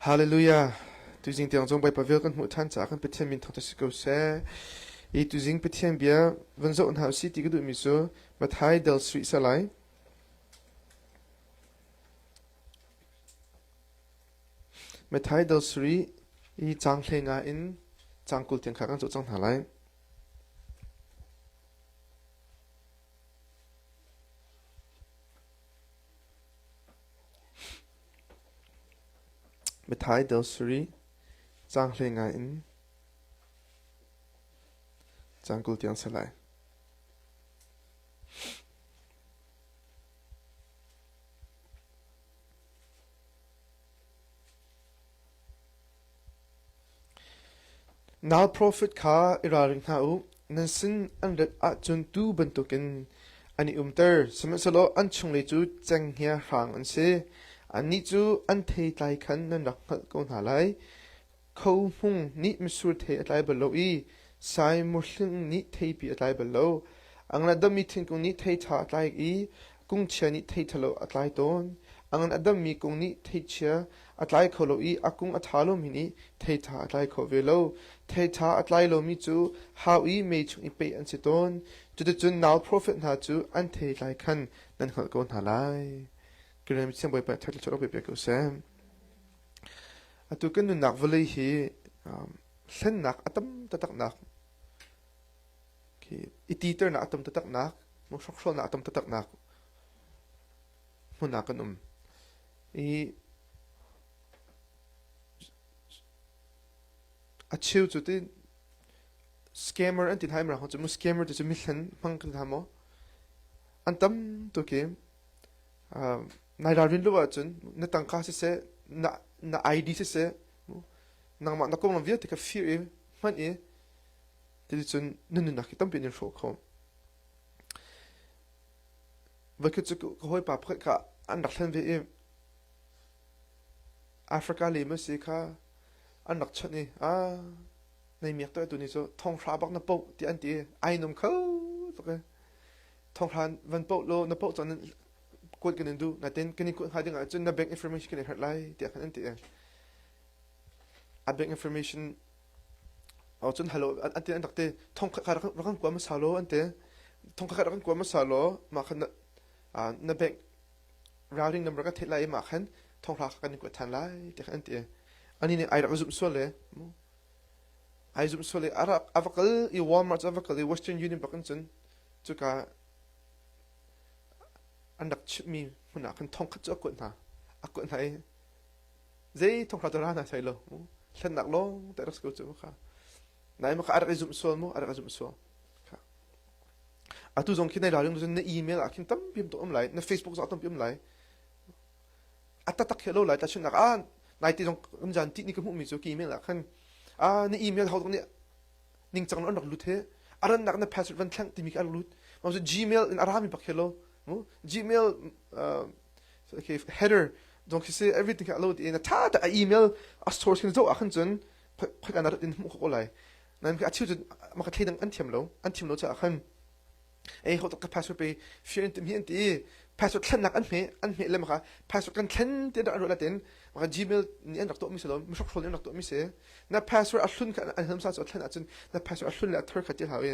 Hallelujah. Tuzing tiang zong Bawipa vel kan hmuh ṭhan caah kan Pathian min thawng si ko seh. I tuzing Pathian bia van zoh hna usih ti ka duhmi cu Matthai dal sarih salai. Matthai dal sarih i caang hlei nga in caang 20 tiang kha kan zoh cang hna lai. Matthai dal sarih caang hlei nga in caang 20 tiang si lai. Nal profet kha i ralring hna u. Nan sin an rat ahcun tuu bantukin an i umter, sihmanhsehlaw an chunglei cu cenghngia hrang an si. Annih cu an theitlai khan nan rak hngalh ko hna lai. Khohmung nih mitsur thei a tlai bal lo i saimuhling nih theipi a tlai bal lo. A ngan a dammi thingkung nih thei ṭha a tlai i kungchia nih thei ṭhalo a tlai tawn. A ngan a dammi kung nih theichia a tlai kho lo i a kung a ṭha lomi nih thei ṭha a tlai kho ve lo. Thei ṭha a tlai lomi cu hau i mei chung i peih an si tawn. Cuticun nau profet hna cu an theitlai khan nan hngalh ko hna lai. Karen Siangbawipa ṭhat le ṭhat pe ko seh. Atu kan nunnak vawlei hi um, hlennak a tam taktaknak khi i titernak a tam taktaknak, hrokhrawlnak a tam taktaknak hmun ah kan um. I a cheu cu ti scammer an ti hna mirang cu mu scammer ti cu mihlen hmang kan hna maw an tam tuk i nai ralrin lo ahcun na tangka siseh na na ID siseh nangmah na konglam vialte kha fir i hman i ticun na nunnak hi tampi in hrawh kho Voikhat cu ka hawipa pakhat kha an rak hlen ve i Africa lem a si kha an rak chawnh i ah nei miak tuah tu ni cu thonghra bak na poh tiah an ti i ai num kho tuk i thonghra van poh law na poh cun kuat kan in duh natin kan in kuat hnga ding ahcun na bank information kan in herh lai tiah khan an ti i a bank information cun hello an ti an rak ti thong khat rak kan kua hmasa law an ti thong khat rak kan kua hmasa law mah khan na bank routing number ka theih lai i mah khan thong hra kan in kuat than lai ti khan an ti ani nih ai rak zumh sual le ai zumh sual i a rak a va kal i Walmart cu a va kal i Western Union bak in cun cuka an rak chimhmi hmun ah khan thong khat cu a kuat hna a kuat hna i Zei thonghra cu ra hna sai lo. Hlennak lawng te rak si ko cu kha. Nai ma kha a rak i zumh sual mu, a rak i zumh sual. Kha. Atu zong khi nai ralring cun na email ah khin tampi um um lai, na Facebook zong tampi um lai. A taktak he lo lai ta chunnak ah nai ti zong kan jan ti ni ka hmuh mi cu ki email ah khan a na email ho nih ningcang an rak lut he a rannak na password van thleng timi kha a rak lut. Ma cu Gmail in a rami bak he lo. Gmail okay, header zong khi si everything kha lo ti na tha ta a email a source khin zo ah khan cun khoika na rat in hmuh ko lai nan a chiu cun maka thei dang an thiam lo an thiam lo cha khan ei ho ka password pe fear in tim hi an ti password thlennak an hme an hme le maka password kan thlen ti an rak latin maka gmail ni an rak to mi se lo mi hrok hrol an rak to mi se na password a hlun kha an hlum sa chu thlen ahcun na password a hlun le a thar kha ti hau i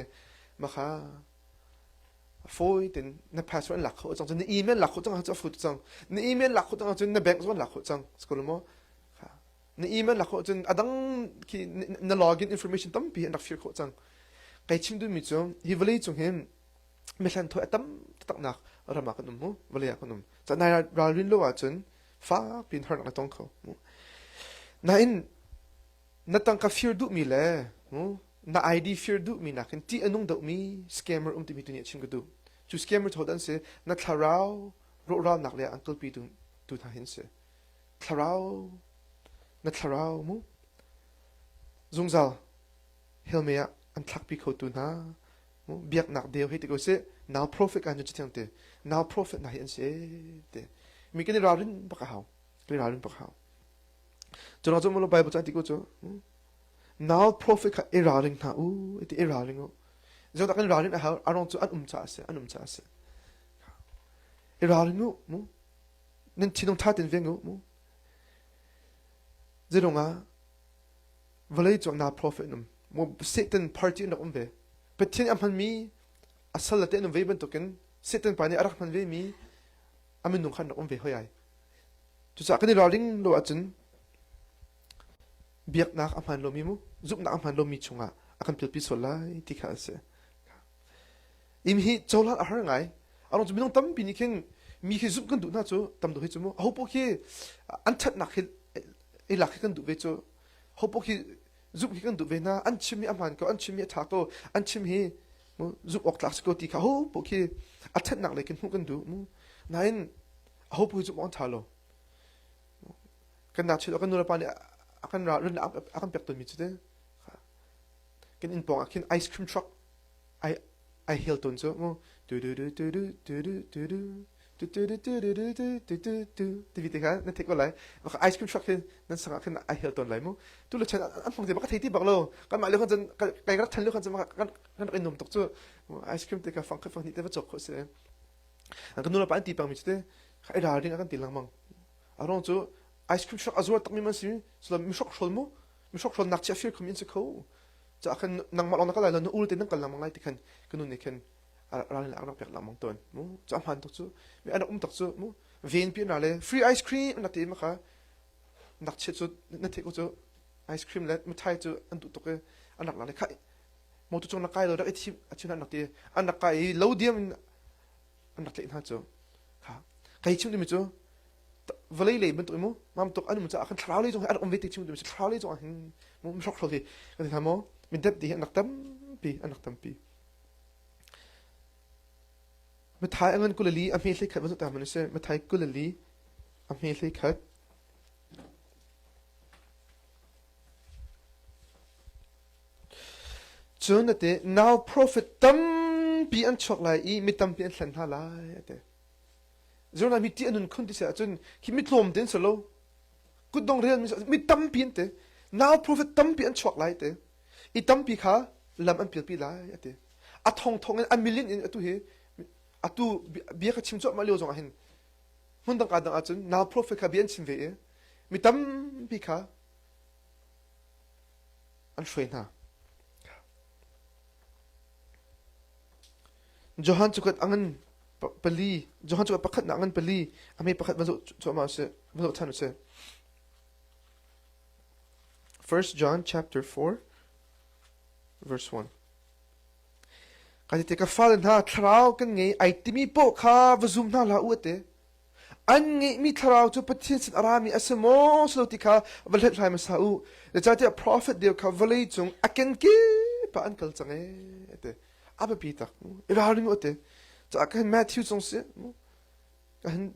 maka Fawi tein na password an lak khawh cang cun na email lak khawh cang ahcun a fut cang. Na email lak khawh cang ahcun na bank zong an lak khawh cang. Sikolo maw? Na email lak khawh cun a dang khi na login information tampi an rak fir khawh cang. Kai chim duhmi cu hi vawlei cung hin mihlan thawi a tam taktaknak ram ah kan um mu vawlei ah kan um. Ca nai ralrin lo ahcun fak piin harnak na tong kho. Nain na tangka fir duhmi le na ID fir duhmi nakin ṭih a nung deuhmi scammer um timi tu nih a chim ka duh. Cu scammer cu an si na thlarau rawhralnak le an kalpi tu tu hna hin si. Thlarau na thlarau mu zungzal hell mei ah an thlakpi kho tu hna mu biaknak deu hei ti ko si now prophet kan cu thiang te now prophet na hi an si te mi kan i ralrin bak a hau kan i ralrin bak a hau Cu cu maw Bible ca ti ko cu now prophet kha i ralring hna u ti i ralring u zeicahtiah kan ralrin a hau a ruang cu an um caah a si an um caah a si i ralring u mu nan thinlung ṭha tein veng u mu. Zedong ah vawlei cung na prophet um Satan party an rak um ve. Pathian a hmanmi a sal te an um ve bantukin Satan pa nih a rak hman ve mi a minung kha an rak um ve hoi ai. Cucaah kan i ralring lo ahcun biaknak a hmaan lomi mu zumhnak a hmaan lomi chungah a kan pilpi sual lai ti kha a si. Im hi cohlan a har ngai. Arong cu minung tampi nih khin mi khi zumh kan duh hna cu tam deuh hi cu mu ho poh khi an ṭhatnak hi i lak hi kan duh ve cu ho poh khi zumh hi kan duh ve hna an chim hi a hmaan ko an chim hi a ṭha ko an chim hi mu zumh awk tlak si ko ti kha ho poh khi a ṭhatnak lei khin hmuh kan duh mu nain a ho poh hi zumh awk an ṭha lo kan nak chil kan nulepa nih a kan ra rin a kan pek tawnmi cu te kan inn pawng ah khin ice cream truck ai ai hel tawn cu mu tu du du tu du tu du tu du tu tu du tu du du tu tu tu tu ti te kha na theih ko lai bak ice cream truck hin nan sangah khin ai hel tawn lai mu tu le chen an hmang te bak thei ti bak lo kan mah le khan cun kai rak than le khan cun kan kan rak in nuam tuk cu ice cream te kha fang kha fang ni te va chok kho se kan nu le pa an ti pang mi cu te ai ral ding a kan ti lengmang a ruang cu ice cream truck a zuar takmi man si sulam mi hrok hrol mu mi hrok hrol nak chia fir khum in si kho ca khan nangmah lawng na kal lai lo na ul te nan kal lengmang lai ti khan ka nu nih khan ral in rak pek lengmang tawn mu cu a hmaan tuk cu mi an um tak cu mu ven pi na le free ice cream na ti ma kha nak chiat cu na theih ko cu ice cream le mithai cu an duh tuk i an rak la le kha motor cung na kai lo rak i thim a chim an rak ti an rak kai i lo diam in an rak tlaih hna cu kha kai chim timi cu vawlei lei bantuk mu mam tuk an um caah khan thlarau lei zong hi an um ve ti chim timi thlarau lei zong ah hin mu hrok hrol hi kan ti hna maw mi dep ti hi an rak tampi an rak tampi Mathai angan kulali a hme hlei khat van ta man se Mathai kulali a hme hlei khat Cun a ti, nau profet tampi an chuak lai i mi tampi an hlen hna lai, a ti. Zerna mi ṭih a nun khun ti si ahcun khi mi tlawm te an si lo. Kutdong rian mi tampi an ti. Nau profet tampi an chuak lai ti. I tampi kha lam an pialpi lai, a ti. A thongthong in a million in atu hi atu bia ka chim cuahmah lio zong ah hin hmun dang kaa dang ahcun nau profet kha bia an chim ve i mi tampi kha an hruai hna. Johan cu kat angan pali Johan cu pakhat na angan pali a me pakhat va zoh cuahmah a si va zoh than a si. First John chapter 4 verse 1 Ka ti ka fale hna thlarau kan ngei ai timi poh kha va zum hna hlah u ate An ngeihmi thlarau cu Pathian sin a rami a si maw si lo ti kha va hlathlai hmasa u. Zeicahtiah profet deu kha vawlei cung a kenkip ah an kal cang ee ti. A biapi tak. I ralring u ti. Caah khan Matthew zong si, kan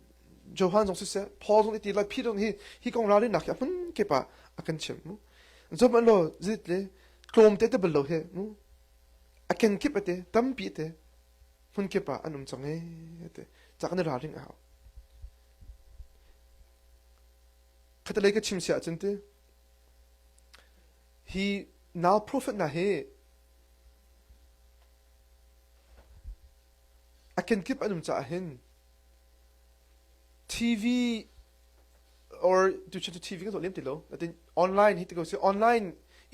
Johan zong siseh, Paul zong ti lai Peter zong hi hi kong ralrinnak hi a hmun kip ah a kan chimh. Zoh law zit le tlawm te te bal lo hi a kenkip ate tampi te hmunkip ah an um cang ee ti ca kan i ralring a hau khatalei ka chim si ahcun ti hi nau prophet hna hi a kenkip an um caah hin TV or tu cu TV kan zoh lem ti lo natin online hi ti ko si online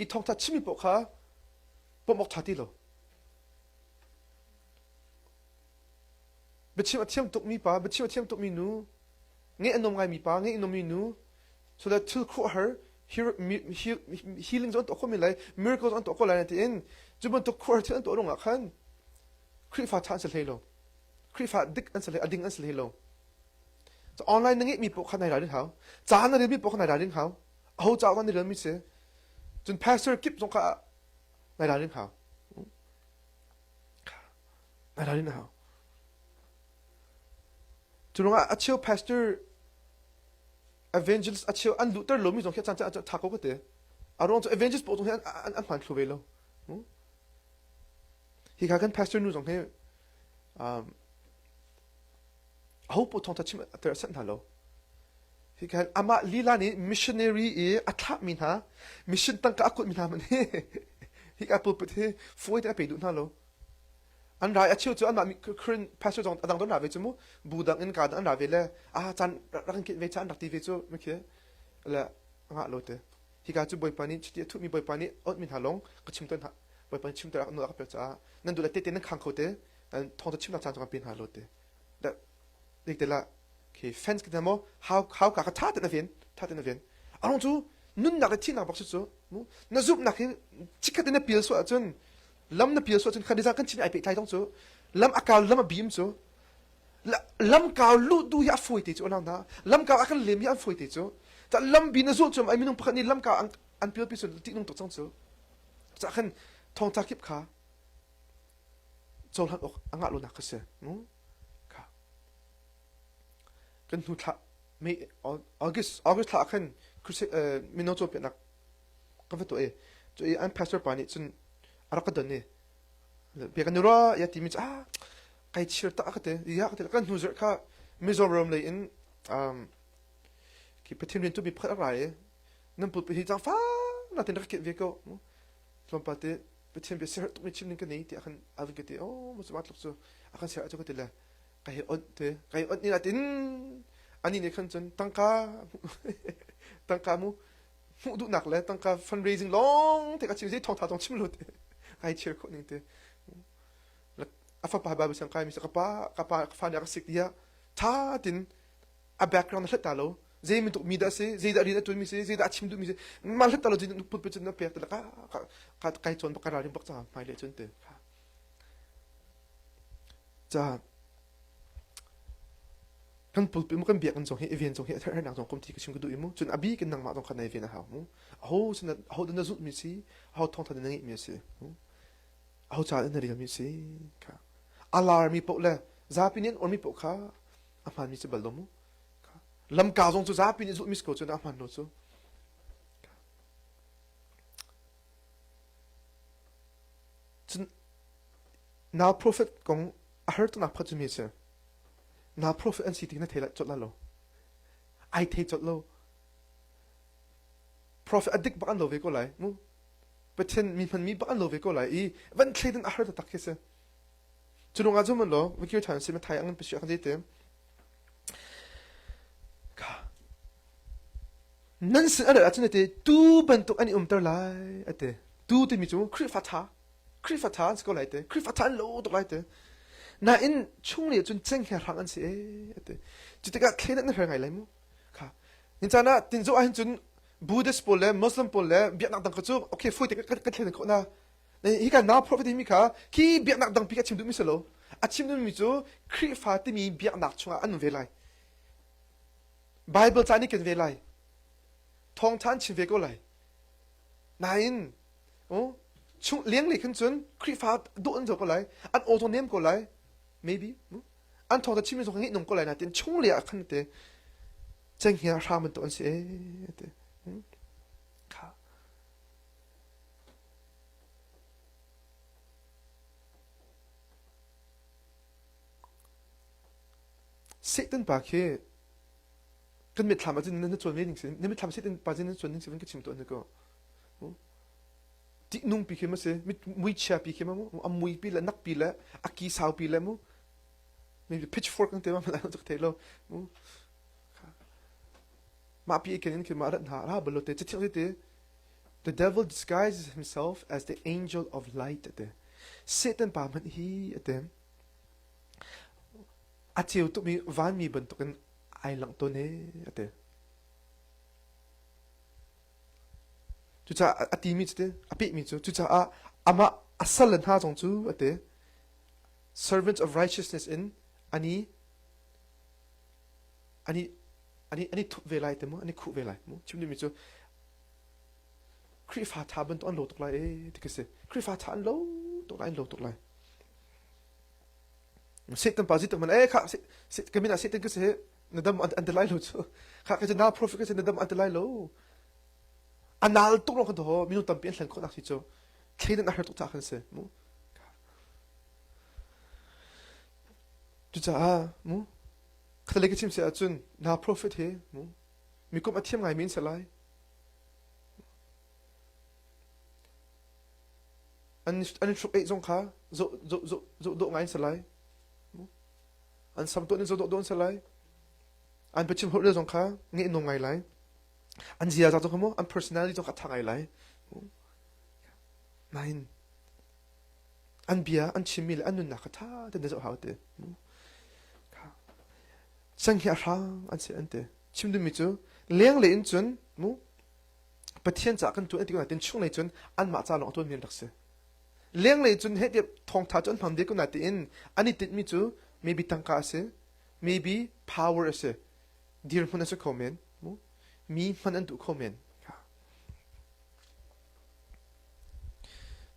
i thawngtha chimmi paoh kha pom awk tha ti lo Biachim a thiam tukmi pa, biachim a thiam tukmi nu, ngeih a nuam ngaimi pa, ngeih a nuammi nu, so that thil khuahar healing zong an tuah khawhmi lai, miracle zong an tuah khawh lai tiin cu bantuk khuahar thil an tuah ruangah khan Khrihfa ṭha an si hlei lo. Khrihfa dik an si hlei, a ding an si hlei lo. So online na ngeihmi paoh kha nai ralring hau. Ca na relmi paoh kha nai ralring hau. Aho ca na relmi si. Cun pastor kip zong kha nai ralring hau. Nai ralrin a hau. Cu ruangah a cheu pastor evangelist a cheu an luhter lomi zong khi a caan caan ṭha ko ka ti. A ruang cu evangelist paoh zong hi an, an, an hmaan thlu ve lo. Hi kha kan pastor nu zong hi um, aho paoh thawngṭha chim a ter a sanh hna lo. Hi khan amah lila nih missionary i a thlahmi hna mission tangka a kutmi hna hmanh hi hika pulpit hi fawi te a pe duh hna lo. An rai a cheu cu anmah current pastor zong a dang don ra ve cu mu bu dang in ka dang an ra ve le a caan rak kan kit ve caan rak ti ve cu mikhi le ngah lo te. Hika cu Bawipa nih chiti a thuhmi Bawipa nih onhmi hna lawng ka chim tawn hna. Bawipa nih chim nawl a ka pek caah nan duh le tehte nan khang kho te, thawngtha chimnak caan zong an pe hna lo te. Dik te la khi fence ka maw how how ka ka tha ten a ven tha ten a ven arong cu nunnak le thihnak bak cu mu na zumhnak hi chikkhat in na pial suah ahcun lam na pial suah ahcun khan nizan kan chim ai pehtlai tong cu lam a kau lam a bim cu lam kau luh du hi a fawi te cu anang na lam kau a kan lem hi an fawi te cu ta lam bi na zulh cu ai minung pakhat nih lam kau an pial pi cu tih nung tuk cang cu ca khan thongtha kip kha cohlan awk a ngah lonak kha si mu kha kan hnu thla May August August thla ah khan mino cawnpiaknak kan va tuah i cu i an pastor pa nih cun a rak ka don i bia kan i ruah ya timi cu ah kai chir tak ka ti ya ka ti kan hnu zarh kha Mizoram lei in um khi Pathian rian tu mi pakhat a ra i nan pulpit hi cang fa natin rak kit ve ko tlawmpal te Pathian bia siaherh tukmi chim ding ka nei tiah khan a vun ka ti oh mu cu tluk cu a kan siaherh cu ka ti le ka hei onh te ka hei onh ni natin ani nih khan cun tangka tangka mu hmuh duhnak le tangka fundraising lawng te ka chim zei thawngtha zong chim lo te kai chir khawh ning te a fapa Bible sang kai mi ka pa ka pa ka fa nih a ka sik tiah tha tin a background a hlat ta lo zei bantuk mi dah si zei dah rian a tuan mi si zei dah a chim duh mi si mah hlat ta lo cun put cun na pek te ka ka kai cawn bak ka ralring bak ca hmai le cun te ca kan pulpi mu kan biakinn zong hi event zong hi a hernak zong kum ti ka chim ka duh i mu cun abi kan nangmah zong kha nei ve na hau mu aho sin aho na zulh mi si aho thawngtha na ngeih mi si aho ca na rel mi si kha alar mi poh le zapi nih an or mi poh kha a hmaan mi si bal lo mu lamka zong cu zapi nih zulh mi si ko cu a hmaan lo cu cun nau prophet kong a har tuknak pakhat cu mi si nau prophet an si ti na thei colh la lo ai thei colh lo prophet a dik bak an lo ve ko lai mu pathian mi hman mi bak an lo ve ko lai i van thleidan a har taktak khi si Cu lung ah cun law va kir ṭhan si Mathai ang pasih kan te. Kha. Nan sin a rat ahcun ate tu bantuk an i umter lai ate. Tu timi cu Khrihfa ṭha. Khrihfa ṭha an si ko lai te. Khrihfa ṭha an lo tuk lai te. Nain chung le cun cenghngia hrang an si ee ate. Cu tikah thlen an her ngai lai mu. Kha. Nin caan ah tinzo ahhin cun Buddhist pawl le Muslim pawl le biaknak dang kha cu okay foi te kan thlen khawh na. Hika nau prophet timi kha khi biaknak dangpi kha a chim duhmi si lo. A chim duhmi cu Khrihfa timi biaknak chungah an um ve lai. Bible ca nih kan ve lai. Thawngṭha an chim ve ko lai. Nain oh, chung lenglei khan cun Khrihfa dawh an zo ko lai. An aw zong nem ko lai. Maybe. An thawngṭha chimmi zong ngeih nung ko lai nain chung lei ah khan te cenghngia hram bantuk an si ee te. Kha. Satan pa khi kan mitthlam ah cun na cuan ve ning si na mitthlam Satan pa cun na cuan ning si van ka chim tuah na ko tihnung pi khi ma si muichia pi khi ma mu a mui pi le nak pi le a ki sau pi le mu maybe pitchfork an te ma ma thei lo mu mah pi ken in khi ma rat hna ra balo te chithik te The devil disguises himself as the angel of light ati. Satan pa hmanh hi ati. A ceu tukmi vanmi bantukin ai langh tawn e ati. Cucaah a timi cu a pehmi cu cucaah amah a sal le hna zong cu ati. Servants of righteousness in ani ani ani ani thup ve lai te mu ani khuh ve lai mu chim duhmi cu Khrihfa ṭha bantuk an lo tuk lai ee ti ka si. Khrihfa ṭha an lo tuk lai an lo tuk lai. Satan pa zituk man eh kha ka min ah Satan ka si na dam an ti lai lo cu. Kha ka na prophet ka si na dam an ti lai lo. A nal tuk lo kan to minung tampi an hlen khawh nak si cu. Thleidan a har tuk ca kan si mu. Cucaah mu khatalei ka chim si ahcun na prophet he mu mikum a thiam ngaimi an si lai. An an i hruk eih zong kha zoh zoh zoh zoh dawh ngai an si lai. An sam tuah ning zoh dawh dawh an si lai. An biachim holh zong kha ngeih nung ngai lai. An ziaza zong kha mu an personality zong kha a ṭha ngai lai. Nain an bia an chimmi le an nunnak kha ṭha tein na zoh hau ti. Cenghngia a hrang an si an ti. Chim duhmi cu lenglei in cun mu Pathian caah kan ṭuan an ti ko nain chunglei cun anmah ca lawng a ṭuanmi an rak si. Lenglei cun heh tiah thawngṭha cu an hmang ve ko nain an i tinhmi cu maybe tangka a si, maybe power a si, dirhmun a si kho men, mu mi hman an duh kho men.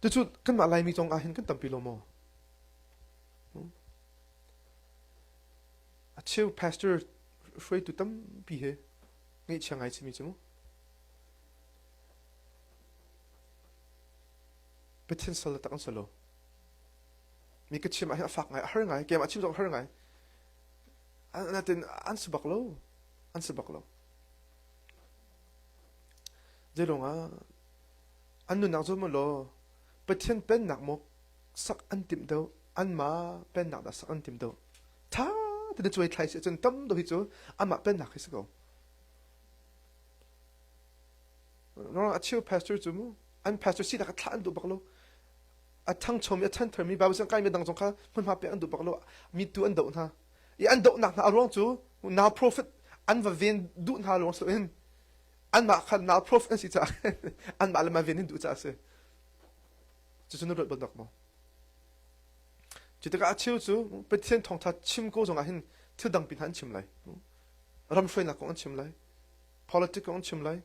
Cucu kanmah Laimi zong ah hin kan tampi lo maw? A cheu pastor hruaitu tampi he ngaihchia ngai simi cu mu. Pathian sal tak an si lo. Mi ka chim ah hin a fak ngai, a har ngai, keimah chim zong a har ngai. Natin an si bak lo. An si bak lo. Zeilong ah an nunnak zawn law Pathian pennak maw sak an timh deuh anmah pennak dah sak an timh deuh ṭha tein cuai thlai si ahcun tam deuh hi cu amah pennak hi si ko. A cheu pastor cu mu an pastor sinak a thlah an duh bak lo. A ṭhangchomi a ṭhantharmi Bible siang kaimi dang zong kha hmunhma pek an duh bak lo. Mi tu an doh hna. I an dohnak hna a ruang cu now prophet an va ven duh hna lawng si loin anmah kha now prophet an si caah anmah le mah ven in duh caah a si. Cucu na ruat bal dak maw? Cu tikah a cheu cu Pathian thawngṭha chim ko zongah hin thil dang pi hna an chim lai. Ram hruainak kong an chim lai. Politics kong an chim lai.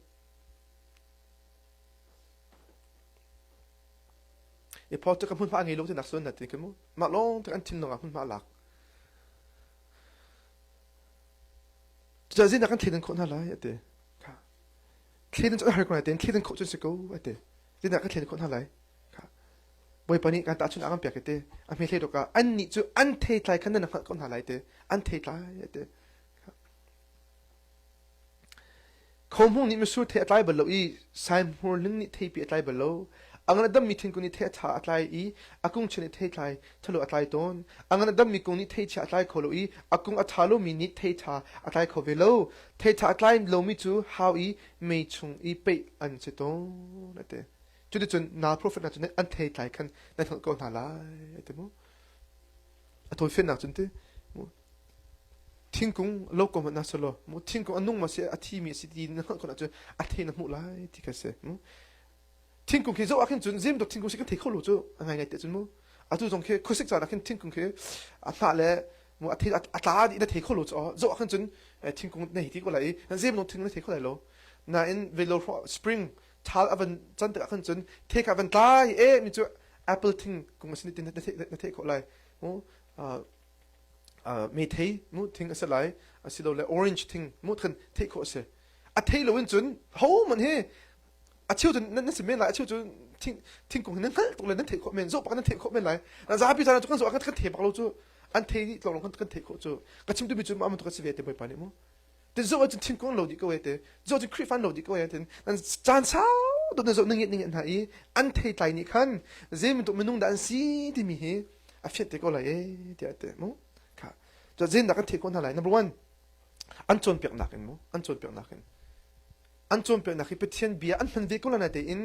I politics hmunhma a ngei lo ti nak sun na ti khi mu. Mah lawng te an thinlung ah hmunhma a lak. Cucaah zeidah kan thleidan khawh hna lai a ti. Thleidan cu a har ko lai tein thleidan khawh cu si ko a ti. Zeidah kan thleidan khawh hna lai? Bawipa nih kan tahchunh a kan pek te. A hme hlei ah annih cu an theitlai khan nan hngalh ko hna lai te. An theitlai a ti. Khohmung nih mitsur thei a tlai bal lo i saihmurhling nih theipi a tlai bal lo. A ngan a dammi thingkung nih thei a ṭha a tlai i a kung chia nih theitlai ṭhalo a tlai tawn. A ngan a dammi kung nih thei chia a tlai kho lo i a kung a ṭha lomi nih thei ṭha a tlai kho ve lo. Thei ṭha a tlai lomi cu hau i mei chung i peih an si tawn, a ti. Cuticun nal profet hna cu an theitlai khan nan hngalh ko hna lai, a ti mu. A tawifiannak cun ti thingkung lo ko hmanh na selaw mu thingkung a nung ma si a thi mi a si ti na hngalh khawh ahcun a thei na hmuh lai ti kha si mu thingkung khi zoh ah khin cun zem dok thingkung si kan thei kho lo cu a ngai ngai te cun mu atu zong khi khuasik caan ah khin thingkung khi a hnah le mu a thei a tla dih na thei kho lo cu zoh ah khin cun thingkung na hei ti ko lai i zem dok thing na thei kho lai lo nain velo spring thal a van can tikah khan cun thei kha van tlai e mi cu apple thing kung a si ni na theih khawh lai mu meithei mu thing a si lai asilole orange thing mu khan theih khawh a si a thei lo in cun ho man hi a cheu cun nan si men lai a cheu cu thing thingkung hi nan hngalh tuk le nan theih khawh men zoh bak nan theih khawh men lai zapi caan cu kan zoh kan kan thei bak lo cu an thei dih tlawng kan kan theih khawh cu ka chim duhmi cu ma tu ka si ve te bawipa nih mu te zoh ahcun thingkung lo dih ko e te zoh cun Khrihfa lo dih ko e tin nan caan sau dot na zoh na ngiat ning hna i an thei tlai nih khan zei bantuk minung dah an si timi hi a fiat te ko lai e tiah te mu kha cu zein dah kan theih khawh hna lai number one an cawnpiaknak in mu an cawnpiaknak in an cawnpiaknak hi Pathian bia an hman ve ko lai te in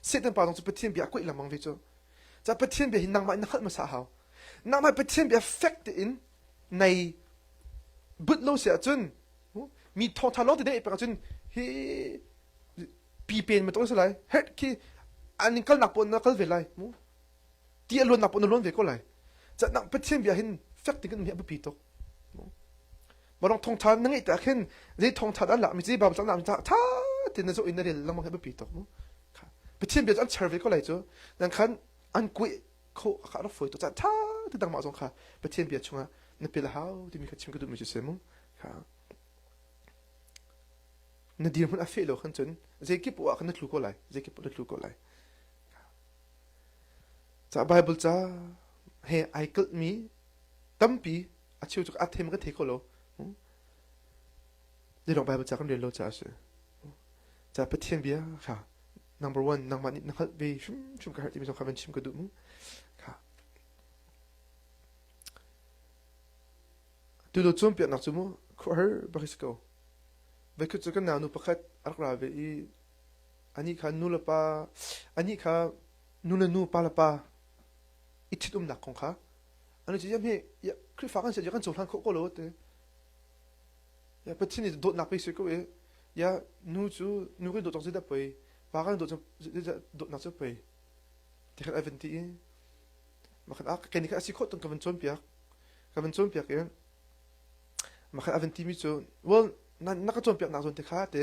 Satan pa zong cu Pathian bia a kuih lengmang ve cu ca Pathian bia hi nangmah in na hngalh hmasa hau nangmah Pathian bia fek tein nei but lo si ahcun mi thawngtha lawng te deh pek ahcun hi pipen ma si lai her khi an kalnak pawn na kal ve lai mu ti a luannak pawn na luan ve ko lai cah Pathian bia hin fek ti kan mi a biapi tuk Barong thawngtha na ngeih ta khin zei thawngtha an lak mi ci Bible cang ta tha tin na zoh in na rel lengmang hi biapi tuk mu Pathian bia cu an char ve ko lai cu nan khan an kuih kho kha rak fawi tuk cah tha ti dang mah zong kha Pathian bia chungah na pil a hau timi kha chim ka duhmi cu si mu kha na dirhmun a feh lo khan cun zeikip ah khan na tlu ko lai zeikip na tlu ko lai ca Bible ca he ai kalhmi tampi a cheu cu a them kan thei kho lo zeidong Bible ca kan rel lo ca a si ca Pathian bia kha number one nangmah nih na hngalh ve hrimhrim ka herh timi zong kha van chim ka duh mu kha tulo cawnpiaknak cu mu khuahar bak si ko voikhat cu kan naunu pakhat A rak ra ve i anih kha nu le pa anih kha nu le nu pa le pa i ṭhitumnak kong kha ani cu yam hi Khrihfa kan si kan cohlan khawh ko lo te ya Pathian nih dawtnak pei si ko i ya nu cu nu kan dawt cang zeidah pei pa kan dawt cang dawtnak cu pei ti khan a van ti i makhan a kei nih khan a si khawh tung ka van cawnpiak ka van cawnpiak i makhan a van timi cu well na na ka cawnpiaknak zawn te kha te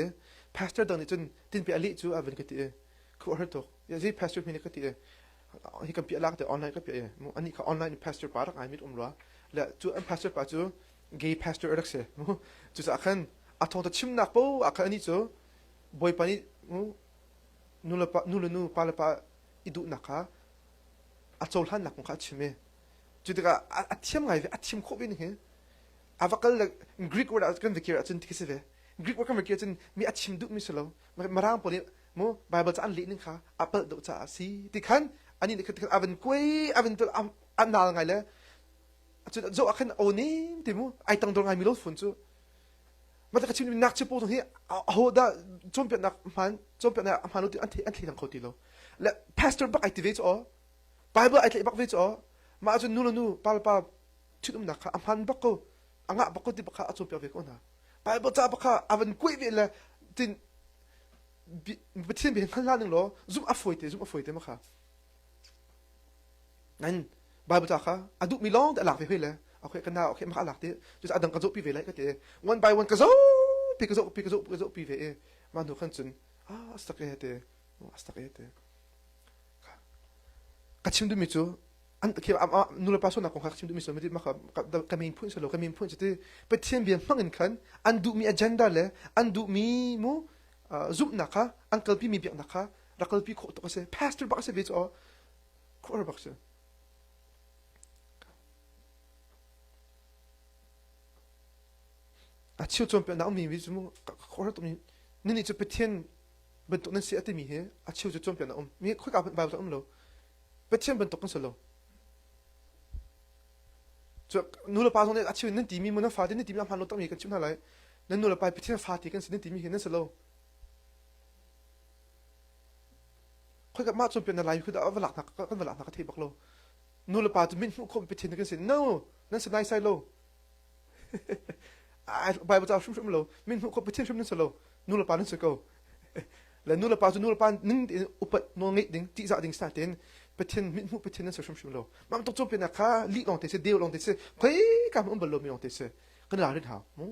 pastor dang nih cun tinpi a leh cu a van ka ti i khu a har tuk ya zei pastor hme nih ka ti i hi kan piah lak te online ka piah i ani kha online pastor pa rak ngai mit um rua le cu an pastor pa cu gay pastor a rak si cucaah khan a thawngtha chimnak po ah khan ani cu bawipa nih nu le pa nu le nu pa le pa i duhnak kha a cohlannak kong kha a chim i cu tikah a thiam ngai ve a thiam khawh ve ning hi a va kal le Greek word ah kan va kir ahcun ti si ve Greek word kan va kir ahcun mi a chim duhmi si lo Mirang pawl nih mu Bible ca an leh ning kha a palh deuh caah a si ti khan ani nih khan a van kuai a van a nal ngai le cun zoh ah khan aw nim ti mu ai tangdor ngai mi lo phun cu mah ka chim nak chipo zong hi aho dah cawnpiaknak hmaan cawnpiaknak a hmaan lo ti an thei an thei kho ti lo le pastor bak ai ti ve cu aw Bible ai tlaih bak ve cu aw mah cun nu le nu pa le pa ṭhitumnak kha a hmaan bak ko a ngah bak ko ti bak kha a cawnpiak ve ko hna Bible ca bak kha a van kuih ve le tin Pathian bia hngal hlah ning law zumh a fawi te zumh a fawi te ma kha nan Bible ca kha a duhmi lawng te a lak ve hoi le okay ka na okay maka lak te cu a dang ka zoh pi ve lai ka ti one by one ka zoh pi ka zoh pi ka zoh ka zoh pi ve i mah hnu khan cun ah astak e te astak e te ka chim duhmi cu an khi nu le pa sualnak kong kha ka chim duhmi cu mah ka min phun si lo ka min phun si ti Pathian bia hmang in khan an duhmi agenda le an duhmi mu zumhnak kha an kalpi mi biaknak kha rak kalpi khawh tuk a si pastor bak a si ve cu khawh bak si a cheu cawnpiaknak ummi mi cu khawh tuk mi nini cu Pathian bantuk nan si a timi hi a cheu cu cawnpiaknak um mi khoika hmanh Bible um lo Pathian bantuk kan si lo cu nu le pa zong nih a cheu nan timi mu nan fate nan timi a hmaan lo takmi kan chim hna lai nan nu le pa Pathian fate kan si nan timi hi nan si lo khoika mah cawnpiaknak lai khu dah va lak hna kan va lak hna ka thei bak lo nu le pa cu min hmuh khawh Pathian kan si no nan si naisai lo Bible ca hrimhrim lo min hmuh khawh Pathian hrim nan si lo nu le pa nan si ko le nu le pa cu nu le pa ning tein upat nawl ngeih ding ṭihzah ding sa tein Pathian mit hmuh Pathian nan si hrimhrim lo mah tuk cawnpiaknak kha lih lawng te si deu lawng te si khoi ka um bal lomi lawng te si kan ralrin hau mu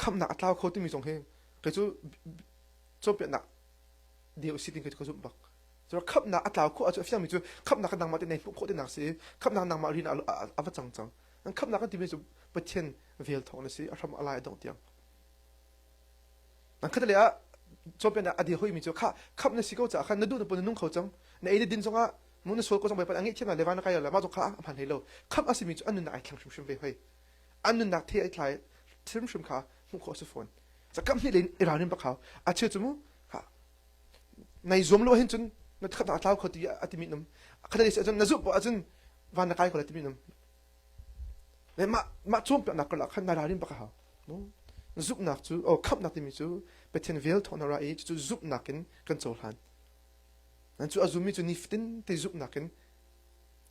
khamnak a tlau kho timi zong hi kei cu cawnpiaknak deu si ding ka zumh bak cu khamnak a tlau khawh ahcun a fiangmi cu khamnak kan nangmah te nei hmuh khawh tinak si khamnak nangmah rin a va cang cang khamnak kan timi cu Pathian vel thawng na si a hram a lai a dongh tiang khat le ah cawnpiaknak a dir hoimi cu kha khamh na si ko caah khan na duh na pun na nung kho cang na ei na din zongah mu na sual ko zong Bawipa a ngaihthiam le van na kai la mah zong kha a hman hlei lo khamh a simi cu an nunnak ai thleng hrimhrim ve hoi an nunnak the ai thlai hrimhrim kha hmuh khawh a si fawn cakam hnih len i ralrin bak hau a cheu cu mu nai zuam lo hin cun na khat a tlau kho ti a timi num khat si ahcun na zumh poah ahcun van na kai ko lai timi num le mah mah cawnpiaknak karlak khan na ralrin bak a hau zumhnak cu oh khamhnak timi cu Pathian vel thawng na ra i cucu zumhnak in kan cohlan nan cu a zummi cu nifatin te zumhnak in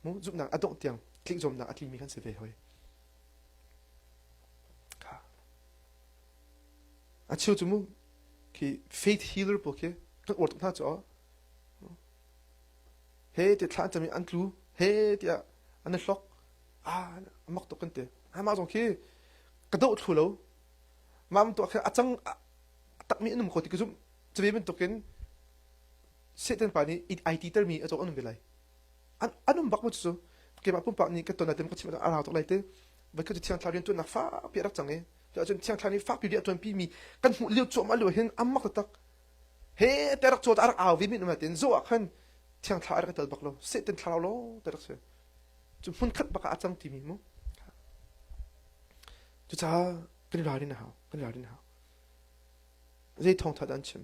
mu zumhnak a dongh tiang tlik zuamnak a tlimi kan si ve hoi A cheu cu mu khi faith healer pawl khi kan uar tuk hna cu he ti thla an cam i an tlu he tiah an i hlok ah a mak tuk kan ti amah zong khi ka doh thlu lo mah bantuk khi a cang a takmi an um ko ti ka zumh cuve bantukin Satan pa nih ai titermi a cawk an um ve lai an an um bak mu cu keimah pumpak nih ka ton ah ka chim a rau tuk lai te voi khat cu thiang thlarau rian tuannak fakpi a rak cang i cun thiang thlarau nih fakpi rian a tuanpi mi kan hmuh lio cuahmah lio hin a mak taktak he te rak caw a rak au ve mi um tin zo ah khan thiang thlarau a rak tel bak lo Satan thlarau lawng te rak si cu hmun khat bak ah a cang timi mu cucaah kan i ralrin a hau kan i ralrin a hau zei thawngtha dah an chim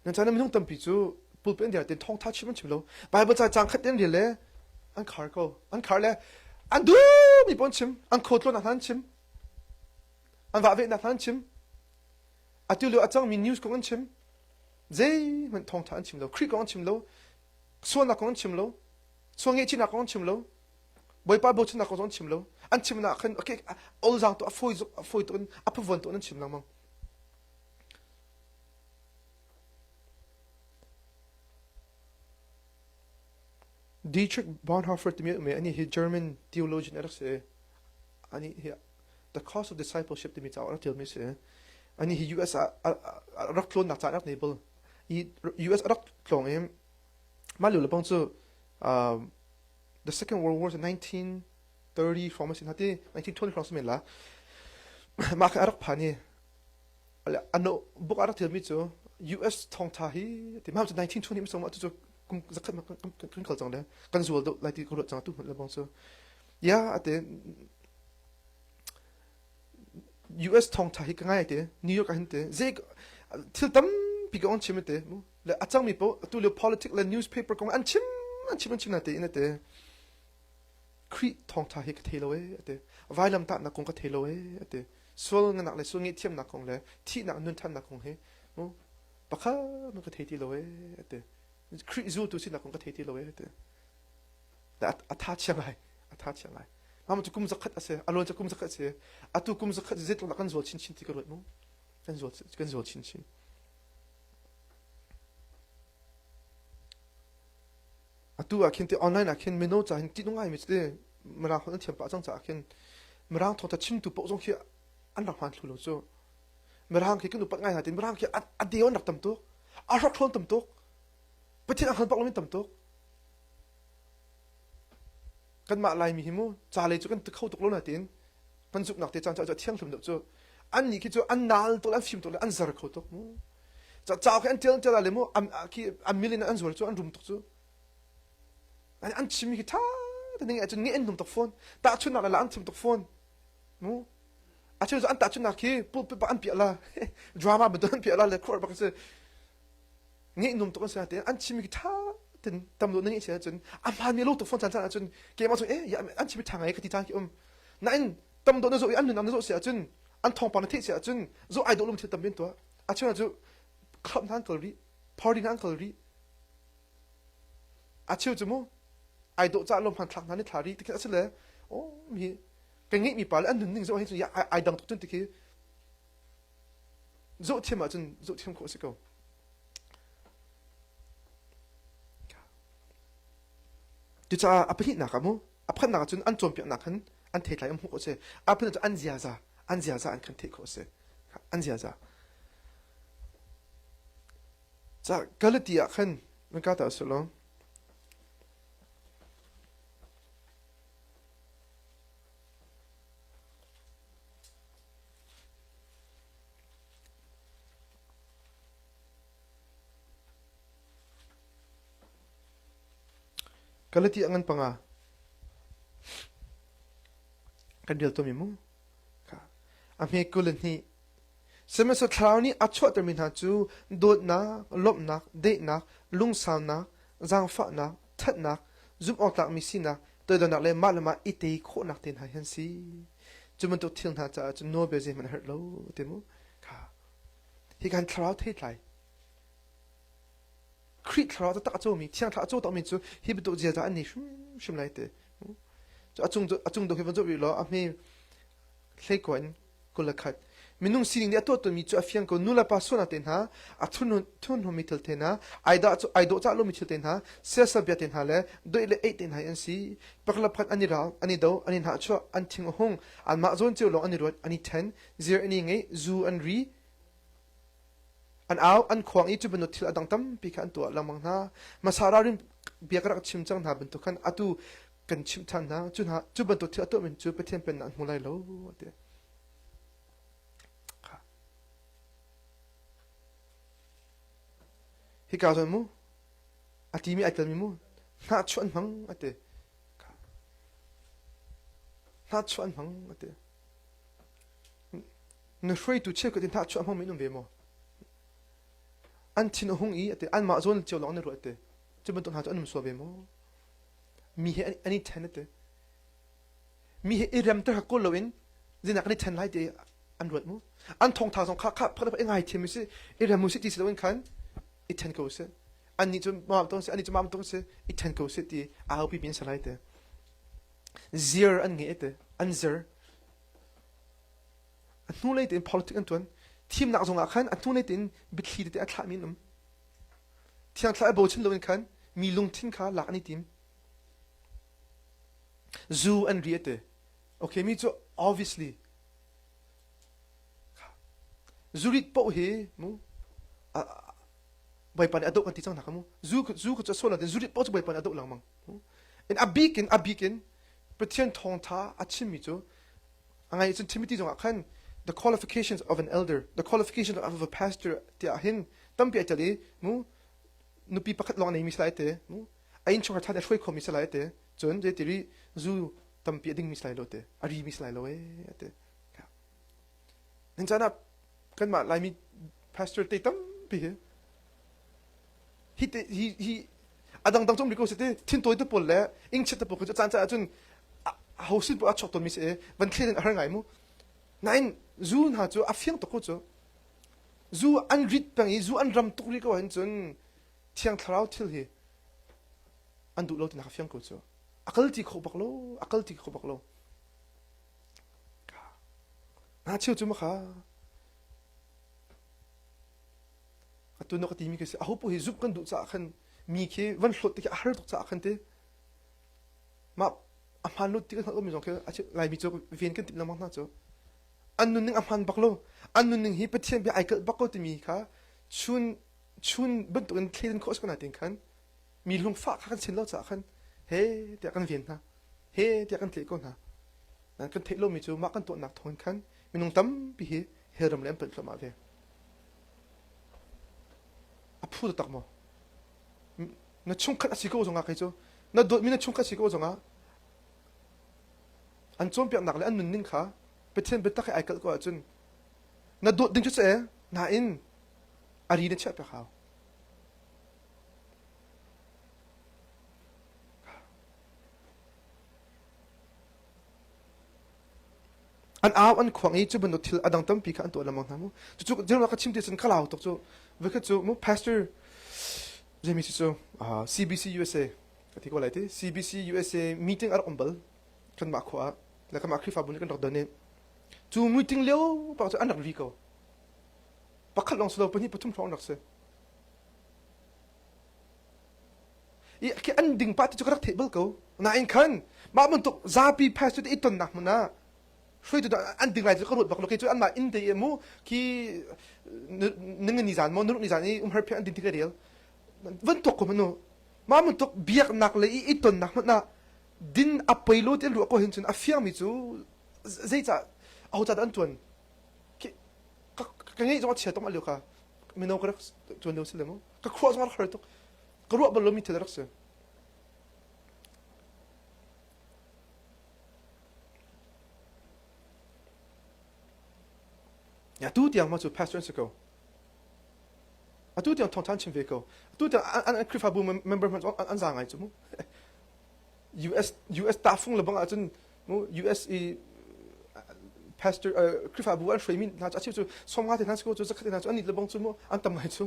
nan caan minung tampi cu pulpit an dir tin thawngtha chim an chim lo bible ca cang khat in rel le an khar ko an khar le an duhmi pawn chim an khawtlawn ah an chim. An vah vehnak hna an chim. Atu lio a cangmi news kong an chim. Zeihmanh thawngṭha an chim lo. Khrih kong an chim lo. Sualnak kong an chim lo. Sual ngaihchihnak kong an chim lo. Bawipa bochannak kong zong an chim lo. An chimnak khan okay, olzaang tu a fawi a fawi tuk in a phavuan tuk in an chim lengmang. Dietrich Bonhoeffer timi um i anih hi German theologian a rak si. Anih hi The Cost of Discipleship timi cauk a rak ṭialmi a si. Anih hi US ah a rak tlawnnak caan a rak nei bal. I US a rak tlawng i mah lio lebang cu um, the Second World War 1930 hrawng a si hna ti 1920 hrawng si men la. Mah kha a rak phan i ano book a rak ṭialmi cu US thawngṭha hi ti mah cu 1920 misong cu kum zakhat kan kal cang le kan zual deuh lai ti ka ruat cang tu hmanh lebang cu ya ate US thawngṭha hi ka ngai te New York ah hin te zei thil tampi ka on chim te mu le a cangmi po atu lio politics le newspaper kong an chim an chim an chim na te in ate Khrih thawngṭha hi ka thei lo ee ate vailam tahnak kong ka thei lo ee ate sual nganak le sual ngaihthiamnak kong le thihnak nun ṭhannak kong hi mu pakhat ka thei ti lo ee ate Khrih zultu sinak kong ka thei ti lo ee ate a tha chia ngai a tha chia ngai mah cu kum zakhat a si a luan cu kum zakhat a si atu kum zakhat zeitluk kan zual chinchin ti ka ruat mu kan zual kan zual chinchin atu ah khin ti online ah khin mino ca hin ṭih ngai mi cu mirang holh an thiam pah cang caah khin mirang thawngṭha chimtu paoh zong khi an rak hmaan thlu lo cu mirang khi kan upat ngai hna tin mirang khi a deu an rak tam tuk a hrok thlawn tam tuk pathian a hal bak lomi tam tuk kanmah Laimi hi mu ca lei cu kan ti kho tuk lo na tiin kan zumhnak te caan cu a thianghlim deuh cu an nih khi cu an naal tuk le an fim tuk le an zer kho tuk mu ca ca khi an tial tial le mu an khi an mil in an zual cu an rum tuk cu an an chim khi tha te ning ahcun nge an num tuk fawn tahchunnak le an chim tuk fawn mu a cheu cu an tahchunnak khi pulpit bak an piah la drama bantuk an piah la le khuar bak si ngeih num tuk an si te an chimmi khi ṭha ten tam deuh na ngeih si ahcun a hmaanmi lo tuk fawn caan caan ahcun keimah cu eh an chimmi ṭha ngai ka ti caan khi um nain tam deuh na zoh i an nunnak na zoh si ahcun an thawngpang na theih si ahcun zoh ai dawh lum thil tam bin tuah a cheu cu club hna an kal rih party hna an kal rih a cheu cu mu ai dawh cah lom hmanthlak hna ni thla rih tikhin asile oh mi ka ngeihmi pa le an nunning zoh hi cu ai dang tuk cun tikhi zoh thiam ahcun zoh thiam khawh a si ko. Cucaah a pahnihnak ah mu a pakhatnak ah cun an cawnpiaknak khan an theitlai an hmuh khawh a si. A pahnihnak cu an ziaza an ziaza an kan theih khawh a si. An ziaza. Ca Galati ah khan nan ka ta sih law Galati a ngan panga kan rel tawnmi mu a hme 22 Sihmanhsehlaw thlarau nih a chuahtermi hna cu dawtnak, lawmhnak, daihnak, lungsaunak, zaangfahnak, ṭhatnak, zumhawktlakmi sinak, toidornak le mah le mah i tei khawhnak te hna hi an si. Cu bantuk thil hna caah cun nawlbia zeihmanh a herh lo ti mu. Kha hi kan thlarau theitlai Khrih thlarau taktak a comi thiang thlarau a co takmi cu hi bantuk ziaza an nei hrimhrim lai ti. Cu a cung a cung deuh hi van zoh rih law a hme hleikua in 21. Minung sining nih a tuah tawnmi cu a fiang ko. Nu le pa sualnak te hna, a thurhnawmmi thil te hna, ai dawh cah lomi thil te hna, siasal bia te hna le doih le eih te hna hi an si. Pakhat le pakhat an i ral, an i do, an i hnahchuah, an thing a hung, anmah zawn cio lawng an i ruat, an i ṭhen, zir an i ngeih, zu an ri, an au, an khuang i cu bantuk thil a dang tampi kha an tuah lengmang hna. Hmasa ralrin bia ka rak chim cang hna bantuk khan atu kan chimh ṭhan hna. Cu hna cu bantuk thil a tuahmi cu Pathian pennak an hmu lai lo, a ti. Hika zawn mu a timi ai telmi mu hnahchuah an hmang a ti. Hnahchuah an hmang a ti. Na hruaitu cheukhat in hnahchuah hmangmi an um ve maw? An thin a hung i a ti anmah zawn cio lawng an i ruah a ti. Cu bantuk hna cu an um sual ve maw? Mi he an i ṭhen a ti. Mi he i remter kha kawl loin zeinak kan i ṭhen lai ti. An ruat mu. An thawngtha zong kha kha phak i ngai thiam si i rem si ti si loin khan i then ko si. Annih cu mam tong si annih cu mam tong si i then ko si ti au pi min salai te. Zir an nge te an zir. A hnulei tein politics an tuan. Thimnak zong ah khan a hnulei tein biathli tete a thlahmi an um. Thiang thla i bochan loin khan mi lungthin kha lak an i tim. Zu an ri a ti. Okay, mi cu obviously zurit paoh hi mu Bawipa nih a doh kan ti cang hna kha mu. Zu zu cu a sual lo zurit paoh cu Bawipa nih a doh lengmang. In a bik in a bik in Pathian thawngtha a chimmi cu a ngai cun Timothy zongah khan the qualifications of an elder, the qualifications of a pastor tiah hin tampi ai tel i mu nupi pakhat lawng a neimi si lai te mu a innchungkhar ṭha a hruai khomi si lai te cun zeitiri zu tampi a dingmi si lai lo te a rimi si lai lo ee te nan caan ah kanmah Laimi pastor te tampi hi hi te hi hi a dangdang cu um rih ko si ti thintawi te pawl le ingchiat te pawl cu caan caan ahcun ho sin paoh a chuak tawnmi si i van thlen in a har ngai mu nain zu hna cu a fiang tuk ko cu zu an rit peng i zu an ram tuk rih ko ahhin cun thiang thlarau thil hi an duh lo tinak a fiang ko cu a kal ti kho bak lo a kal ti kho bak lo na cheu cu ma kha atu na ka timi khi si aho paoh hi zumh kan duh caah khan mi khi van hlawt ti khi a har tuk caah khan ti mah a hmaan lo ti kan hngalh lomi zong khi Laimi cu ven kan timh lengmang hna cu an nunning a hmaan bak lo an nunning hi Pathian bia ai kalh bak ko timi kha chun chun bantukin thleidan khawh a si ko nain khan mi lungfah kha kan sin lo caah khan he tiah kan ven hna he tiah kan tleh ko hna kan theih lomi cu mah kan tuahnak thawngin khan minung tampi hi hell ram le an panh thluahmah ve A phu taktak maw? Na chungkhat a si ko zongah kei cu na dawtmi na chungkhat si ko zongah an cawnpiaknak le an nunning kha Pathian biatak he ai kalh ko ahcun na dawt ding cu si nain a ri na chiah piak hau. An au an khuang i cu bantuk thil a dang tampi kha an tuah lengmang hna mu. Cucu zeruang ka chim ti cun ka lau tuk cu. Voikhat cu mu pastor zeimi si cu CBC USA ka ti ko lai ti CBC USA meeting a rak um bal kanmah khua ah le kanmah Khrihfabu nih kan rak don i cu meeting lio pak cu an rak ri ko. Pakhat lawng si lo pahnih pathum hrawng an rak si. I khi an ding pah ti cu ka rak theih bal ko. Nain khan mah bantuk zapi pastor te i tonnak hmun ah hruaitu an ding lai cu ka ruat bak lo kei cu anmah inn te i mu khi ningani zan maw nuruk ni zan i umhar phe an din ti ka rel van tuak ko manu mah bantuk biaknak le i i tonnak hmanh ah din a poi lo ti an ruah ko hin cun a fiangmi cu zeicah aho ca dah an tuan ka ngeih zong a chia tuk mah lio kha mino ka rak tuan lio si le mu ka khuah zong a rak har tuk ka ruah bal lomi thil a rak si Atu tiang ma cu pastor an si ko. Atu tiang thawngtha an chim ve ko. Atu tiang an, an Khrihfabu member hmanh an, an za ngai cu mu. US US tahfung le bang ahcun mu US i pastor uh, Khrihfabu an hruaimi hna cu a cheu cu sawmnga te hna si ko cu zakhat te hna cu an ni le bang cu mu an tam ngai cu.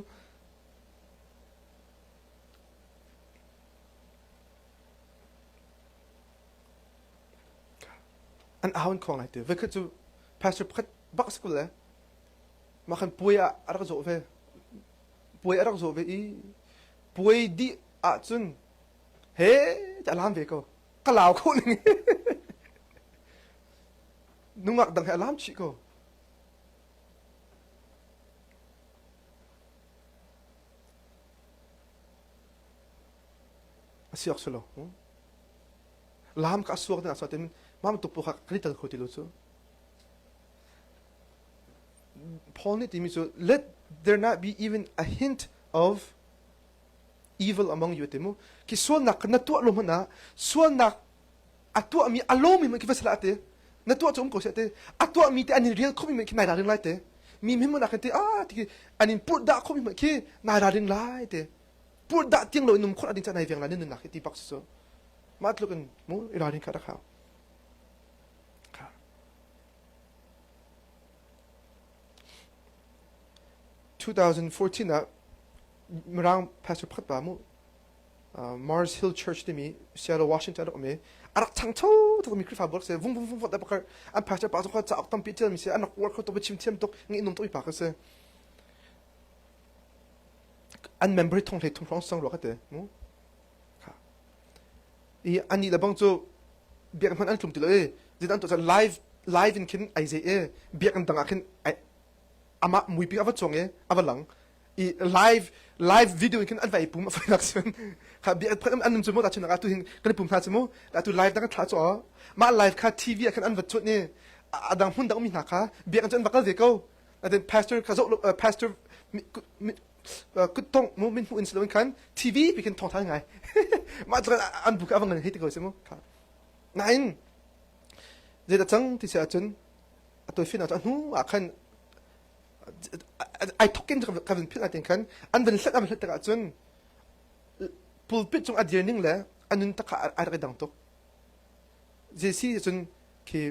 An au an khuang lai ti. Voikhat cu pastor pakhat bak si le mah khan puai ah a rak zawh ve. Puai a rak zawh ve i puai dih ahcun he ti a lam ve ko. Ka lau kho ning. Nungak dang he a lam chih ko. A si awk si lo. Lam ka suak ding ah tin mam tuk pu kha kan i tel kho ti lo cu. Paul nih timi cu let there not be even a hint of evil among you ti mu ki sualnak na tuah lo hmanh ah sualnak a tuahmi a lomi hmanh khi va sala te na tuah cu um ko seh te a tuahmi te an in rial khomi hmanh khi nai ralring lai te mi hmanh ah khan te ah ti an in purh dah khomi hmanh khi nai ralring lai te purh dah tiang lo in um khawh ding ca nai veng lai na nunnak hi ti bak si cu mah tluk in mu i ralring kha rak hau. 2014 ah Mirang pastor pakhat pa mu Mars Hill Church timi Seattle, Washington rak um i a rak ṭhangcho tukmi Khrihfabu rak si. Vung vung vung vung pakar an pastor pa cu cauk tampi ṭialmi si an rak uar kho tuk chim thiam tuk ngihnung tuk mi pa kha si. An member thong hlei thum hrawng sang rua ka ti mu. I ani le bang cu biakinn hmanh an tlum ti lo i zin an tuah live live in khin ai zei i biakinn dang ah khin amah muipi a va cuang i a va lang i live live video in khin an vai pum a fai nak cun kha bia an num cu mu ta chun atu hin kan pum hna cu mu atu live dang thla cu mah live kha TV ah khan an va chuan i a dang hmun dang mi hna kha biakinn cu an va kal ve ko then pastor kha zoh pastor kuttong mu min hmu in siloin khan TV pi khin thawng than ngai mah cu an bu kha a va ngan hei ti ko si mu kha nain zeidah cang ti si ahcun a toifin ah a hnu ah khan ai thok in ka vun philh natin khan an vun hlat an hlat tikah cun pulpit cung a dir ning le a nun tak kha ai rak i dang tuk JC cun khi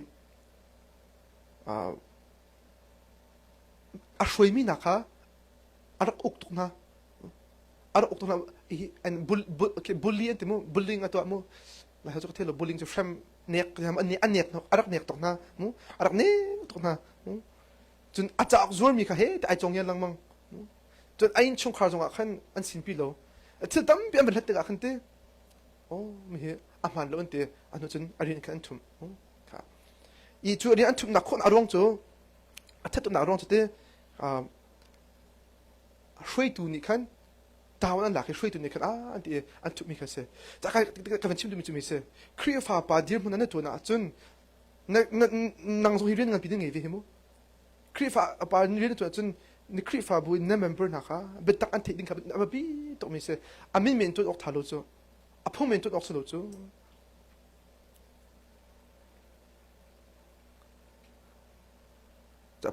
a hruaimi hna kha a rak uk tuk hna a rak uk tuk hna an bully an ti mu bullying a tuah mu lai cu ka thei lo bullying cu hrem nek an nek a rak nek tuk hna mu a rak nek tuk hna mu Cun a cauk zuarmi kha he ti ai cawng lengmang. Cun a innchungkhar zongah khan an sinpi lo. Thil tampi an van hlat tikah khan ti oh mi hi a hmaan lo an ti a hnu cun a rian khan an ṭhumh. I cu rian an ṭhumhnak khawh a ruang cu a ṭhatnak a ruang cu ti hruaitu nih khan down an lak i hruaitu nih khan ah an ti i an ṭhumhmi kha si. Ka van chim duhmi cu mi si. Khrihfa pa dirhmun an tuan ahcun nang zong hi rian nganpi na ngei ve hi mu Khrihfa pa rian tuah cun ni Khrihfabu in na member hna kha biatak an theih ding kha a biapi tukmi si a min men tuan awk tha lo cu a phung men tuan awk si lo cu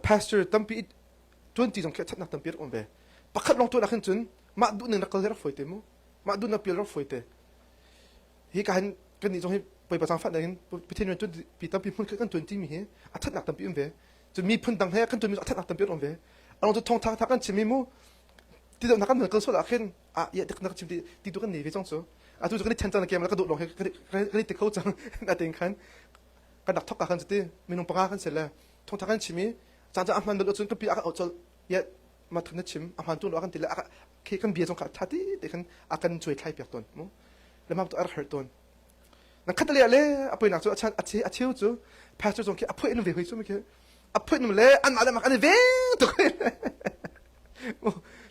pastor tampi tuan ti zong khi thatnak tampi rak um ve pakhat lawng tuan ah khin cun mah duh ning rak kal rak fawi te mu mah duh nak pial rak fawi te hi ka hin kan nih zong hi poi pacang fat in Pathian rian tuan pi tampi hmun kan tuan ti mi hi a thatnak tampi um ve cun miphun dang he kan tuan mi a thatnak tampi um ve anong cu thongtha tha kan chim mi mu ti deuh nak kan kal sual ah khin a ya dik nak chim ti ti tu kan nei ve chong cu atu cu kan i then cang kem la ka duh long he kan i ti kho cang na ting khan kan rak thok ka khan ti minung panga kan se le thongtha kan chim i caan caan a hman dal cun ka pi a kan auh chol ya ma than na chim a hman tu lo kan ti le khi kan bia zong kha tha ti te khan a kan cuai thlai piak tawn mu le ma tu ar har tawn na khat le le a poinak cu a chan a che a cheu cu pastor zong khi a phoi nu ve hoi cu mi khi a phoi nu le an mah le mak an i veng tuk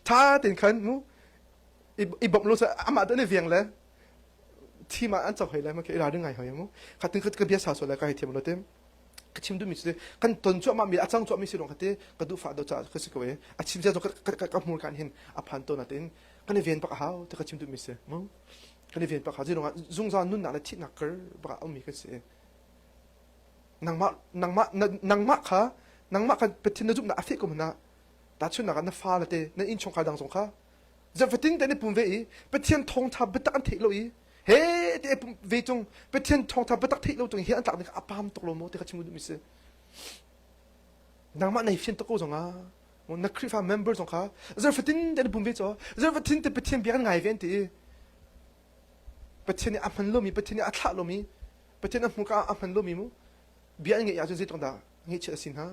tha tin khan mu i bom lo amah tu an i veng le thim ah an chok hoi le ma khi i ral ngai hoi mu khatin ka bia sa so le ka hei thiam lo tim ka chim duhmi cu kan ton cuahmah mi a cang cuahmi si lawng kha ti ka duh fah do caah ka si ko e a chim cia ka ka hmur kan hin a phan tawn atin kan i ven bak a hau ti ka chim duhmi si mu kan i ven bak hau zilong zungzal nunnak le thihnak kar bak ah ummi kan si nangmah nangmah nangmah kha nangmah kha Pathian na zumhnak a feh ko hmanh ah tahchunhnak ah na fale te na innchungkhar dang zong kha Zafatin te an i pum ve i Pathian thawngṭha biatak an theih lo i he te pum ve cung Pathian thawngṭha biatak theih lo tung hi an tlak ding a pam tuk lo maw ti kha chim duhmi si. Nangmah nei fian tuk ko zong ah na Khrihfa member zong kha zarfatin te an i pum ve caw zarfatin te Pathian bia kan ngai ve an ti i Pathian nih a hman lomi Pathian nih a thlah lomi Pathian a hmu ka a hman lomi mu bia an ngeih ahcun zeitluk dah ngaihchiat a si hna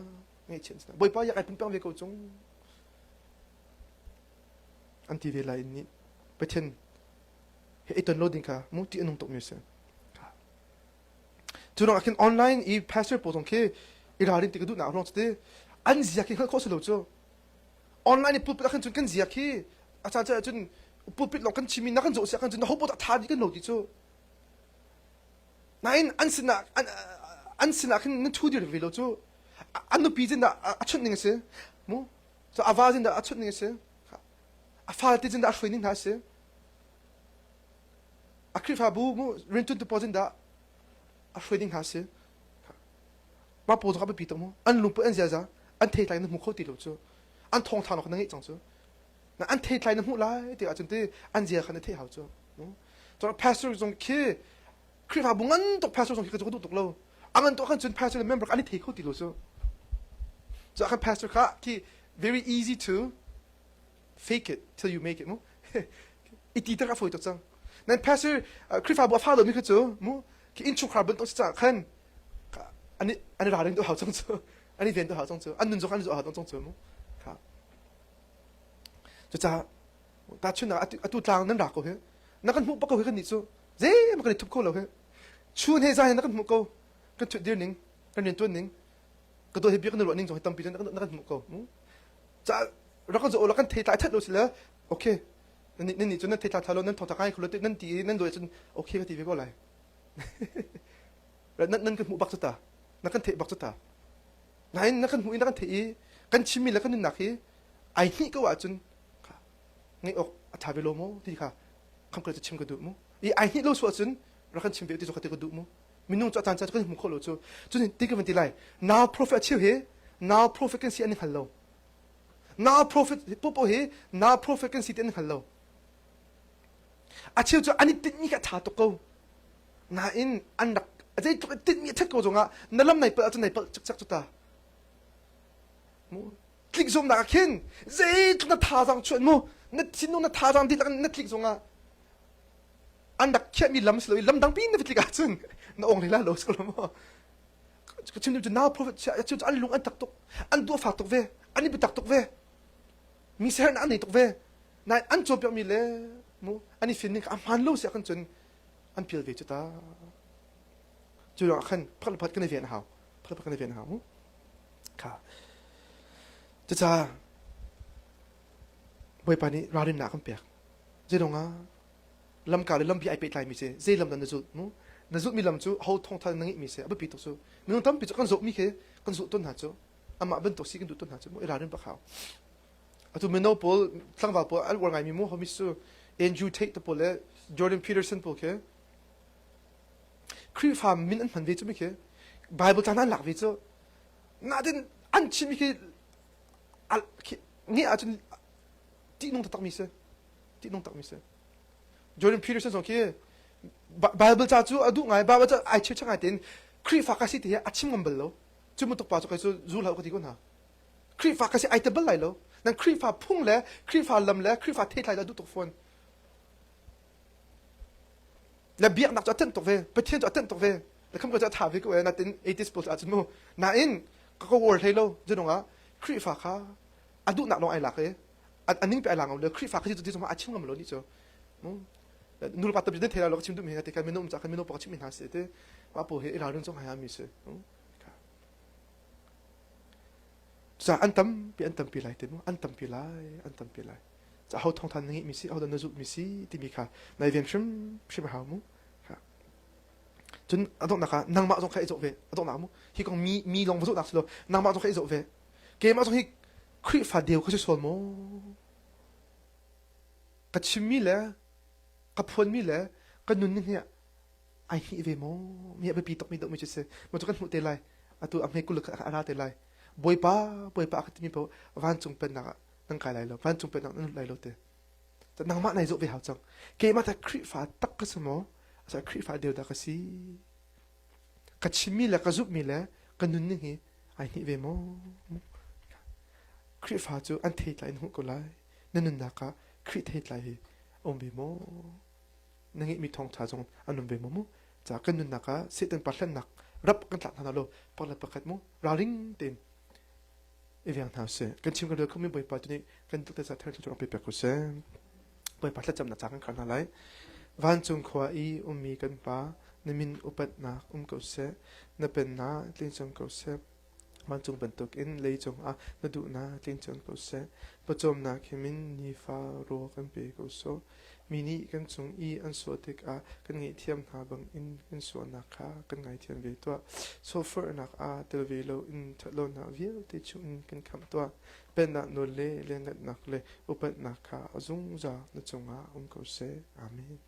ngaihchiat a si hna Bawipa yak ai pum peng ve ko cung an ti ve lai nih Pathian he i ton lo ding kha mu ti a nung tukmi a si. Cu ruangah khin online i pastor pawl zong khi i ralrin ti ka duhnak ruang cu ti an zia khi hngalh khawh si lo cu. Online i pulpit ah khin cun kan zia khi a caan caan cun pulpit lawng kan chimi na kan zoh sia kan cun ho poh tha dih kan lo ti cu. Nain an sinah an, an sinah khin na thu dir ve lo cu. An nupi cin dah a chunh ning a si. Mu So a va zindah a chunh ning a si. A fale zindah a hruai ning hna a si. A Khrihfabu mu rianṭuantu pawl zindah a hruai ning hna a si. Mah pawl zong a biapi tuk mu. An lungput an ziaza an theitlai na hmu kho ti lo cu. An thawngtha lawng na ngeih cang cu. Na an theitlai na hmuh lai ti ahcun ti an zia kha na theih hau cu. Cun pastor zong khi Khrihfabu ngan tuk pastor zong khi ka duh tuk lo. A ngan tuk khan cun pastor le member an i thei kho ti lo cu. Cu ah khan pastor kha khi very easy to. Fake it till you make it mu. I ti tak a fawi tuk cang. Nan pastor Khrihfabu a fa lomi kha cu mu khi innchungkhar bantuk si caah khan an i ralring deuh hau cang cu. An i ven deuh hau cang cu. An nun zong an i zoh hau cang cu mu. Kha. Cucaah tahchunhnak atu tlang nan ra ko hi. Na kan hmuh bak ko hi kan nih cu. Zeihmanh kan i thup kho lo hi. Chun he zan he na kan hmuh ko. Kan thut dir ning, kan rian tuan ning, ka dawt hi bia kan ruah ning zong hi tampi na kan hmuh ko. Ca rak kan zoh la kan thei tlai that lo si le okay nan nih cun nan thei tlai tha lo nan thawng kai khulo nan ti nan duai cun okay ka ti ve ko lai. Nan nan kan hmuh bak cu ta. Na kan theih bak cu ta. Nain na kan hmuh i na kan theih i kan chimmi le kan nunnak hi ai hnih ko ahcun ngeih awk a ṭha ve lo maw ti kha kham ka chim ka duh mu. I ai hnih lo su ahcun rak kan chim ve ti cu ka ti ka duh mu. Minung cu a caan caan cu kan hmu kho lo cu. Cun ti ka van ti lai. Now prophet a cheu hi now prophet kan si an i hngal lo. Now prophet popo hi now prophet kan si ti an i hngal lo. A cheu cu an i tinhmi kha a ṭha tuk ko. Nain an rak zeitluk i tinhmi a ṭhat ko zongah na lam nai palh ahcun nai palh cikcek cu ta. Mu tlik zuamnak ah khin zeitluk na thazaang chuan mu na thinlung na thazaang dihlak in na tlik zongah an rak khiahmi lam si lo i lam dangpi na va tlik ahcun na ong hlei lai lo si ko lo maw ka chim cu now prophet cu an lung an tak tuk an duh fak tuk ve an i biatak tuk ve mi sernak an nei tuk ve nain an cawnpiakmi le mu an i fin ning kha a hmaan lo si ahkhan cun an pial ve cu ta cu ruangah khan phat le phat kan i ven a hau phat le phat kan i ven a hau mu kha cucaah Bawipa nih ralrinnak kan pek zeidong ah lamka le lampi ai pehtlaimi si zei lam dah na zulh mu na zulhmi lam cu ho thawngtha na ngeihmi si a biapi tuk cu minung tampi cu kan zawhmi khi kan zulh tawn hna cu amah bantuk si kan duh tawn hna cu mu i ralrin bak hau atu mino pawl tlangval pawl an uar ngaimi mu homi cu Andrew Tate te pawl le Jordan Peterson pawl khi Khrihfa min an hman ve cu mi khi Bible caan an lak ve cu natin an chimmi khi nge ahcun ṭihnung taktakmi si ṭihnung takmi si Jordan Peterson zong khi Bible ca cu a duh ngai Bible ca ai chirchak ngai tein Khrihfa ka si ti hi a chim ngam bal lo cu bantuk pa cu kai cu zu hlah ka ti ko hna Khrihfa ka si ai te bal lai lo nan Khrihfa phung le Khrihfa lam le Khrihfa theithlai le a duh tuk fawn le biaknak cu a tenh tuk ve Pathian cu a tenh tuk ve le kham ko cu a tha ve ko e natin atheist pawl ahcun mu nain ka ka war hlei lo zunung ah Khrihfa kha a duhnak lawng ai lak i a ning pe ai lang lo Khrihfa kha ti a chim ngam lo ni cu nu le pa tampi den thei lo ka chim duh mi te kan minung ca kan mino pa ka chim mi hna si te pa po he i ralrin chung hai mi si ca an tampi an tampi lai te mu an tampi lai an tampi lai ca ho thong than ngi mi si ho dan na zut mi si timi kha nai ven hrim hrim hau mu cun a donghnak ah nangmah zong kha i zoh ve a donghnak mu hi kong mi mi lawng va zohnak si lo nangmah zong kha i zoh ve keimah zong hi Khrihfa deu ka si sual maw ka chimmi le ka phuanmi le ka nunning hi ai hnih ve maw mi a biapi tukmi deuhmi cu si maw cu kan hmuh te lai atu a hme kul a ra te lai bawipa bawipa ka timi paoh vancung pennak ah nan kai lai lo vancung pennak nan lut lai lo te nangmah nai zoh ve hau cang keimah ta Khrihfa tak ka si maw asa Khrihfa deu dah ka si ka chimmi le ka zumhmi le ka nunning hi ai hnih ve maw Khrihfa cu an theitlai in hmuh ko lai na nunnak ah Khrih theitlai hi a um ve maw na ngeihmi thawngṭha zong an um ve maw mu ca kan nunnak ah Satan pa hlennak rap kan tlak hna lo pakhat le pakhat mu ralring tein i veng hna usih. Kan chim kan rel khomi Bawipa tu nih kan tuk te ca thar cu pe pek usih. Bawipa thlacamnak ca kan khar hna lai. Vancung khua i ummi kan Pa, na min upatnak um ko seh, na pennak tling cang ko seh. Vancung bantukin leicung ah na duhnak tling cang ko seh. Pawcawmnak himin nifa rawl kan pe ko sawh. Mi nih kan cung i an sual tikah kan ngaihthiam hna bangin kan sualnak kha kan ngaithiam ve tuah. Sawhforhnak ah tel ve loin ṭhatlonak vialte chungin kan khamh tuah. Pennak nawl le lianngannak le upatnak kha a zungzal na cungah um ko seh. Amen.